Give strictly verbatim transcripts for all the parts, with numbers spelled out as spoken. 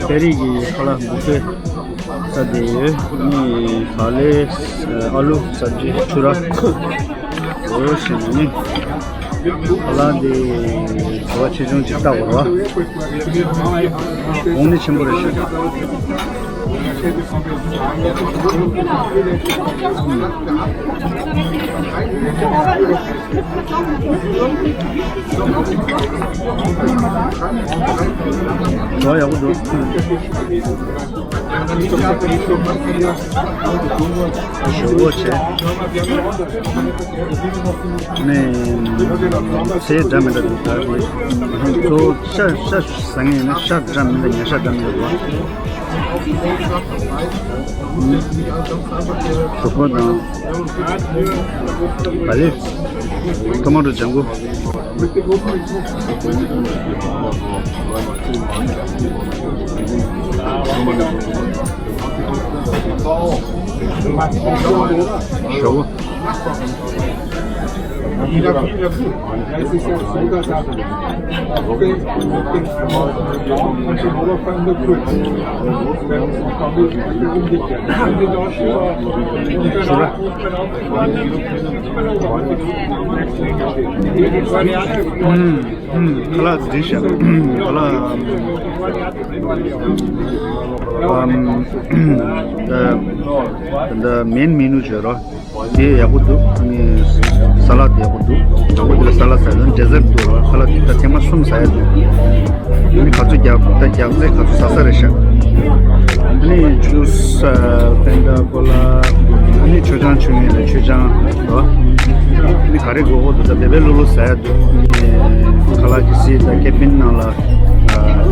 ཕེ་རི་གི་ཁ་ལག་བུ་ཕེ་ས་དེ་ཡོད། ནི་ཁ་ལེ་ཨ་ལུ་སབ་ཇི་ཆུ་ར། འོ་ཞེས་ནི་ཁ་ལག་དེ་ག་བ་ཆེ་ཆུང་ཅིག་བལྟ་དགོས་ར། གོང་ནི་ཆེན་པོ་རེད་ཤག་ཞོ་ཡག་པོ་འདུག་ཞོ་བོ་བྱས། ནས་ཚལ་འདྲ་མི་འདྲ་འདུག་ད་དེ་གཙོ་བོ་ཤ་ཤ་ཟ་ངེས་ཡིན་ན་ཤ་འདྲ་མི་འདྲ་ཉ་ཤ་འདྲ་མི་འདྲ་འདུག་ཞོག་ཁོག་དང་། ག་ལེ། ཐོ་མ་ཊོ་ལྗང་གུ། ཞོག་པོ། ཨུམ། ཨུམ། ཁ་ལག་འདི་ཤ། ཁ་ལག་ཨམ། ད་ད་མེན་མེ་ནུ་བྱོས་རོགས། དེ་ཡག་པོ་འདུག་ཨ་ནི་ས་ལད་ཡག་པོ་འདུག་དང་པོ་དེ་ལ་ས་ལད་ཟ་དང་ཌེ་ཟར་འདུག་ཁ་ལག་དེ་ད་ཐེངས་མ་གསུམ་ཟ་ཡ་འདུག་ཨ་ནི་ག་ཚོད་རྒྱག་ད་རྒྱག་ཚད་ག་ཚོད་ཟ་ས་རེད་ཤག་ཨ་ནི་ཇུས་ཕེན་ཌ་ཀོ་ལ། ཨ་ནི་མཆོད་ཆང་མཆོད་ངེས་ལ་མཆོད་ཆང་རོ། ཨ་ནི་ག་རེ་དགོས་དགོས་འདུག་ད་དེ་བས་ལོ་ལོ་ཟ་ཡ་འདུག་ཨ་ནི་ཁ་ལག་གི་སི་ད་ཀེ་པིན་ནང་ལ་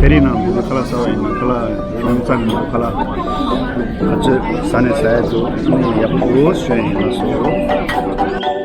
ཕེ་རི་ནང་འདུག་ཁ་ལག་ཟ་བ་ཡིན་ན་ཁ་ལག་ཁྱོང་ཙམ་ཡིན་ན་ཁ་ལག་ག་ཚོད་ཟ་ནས་ཟ་ཡ་འདུག་ཨ་ནི་ཡག་པོ་ཞོན་ཡིན་ན་སོ།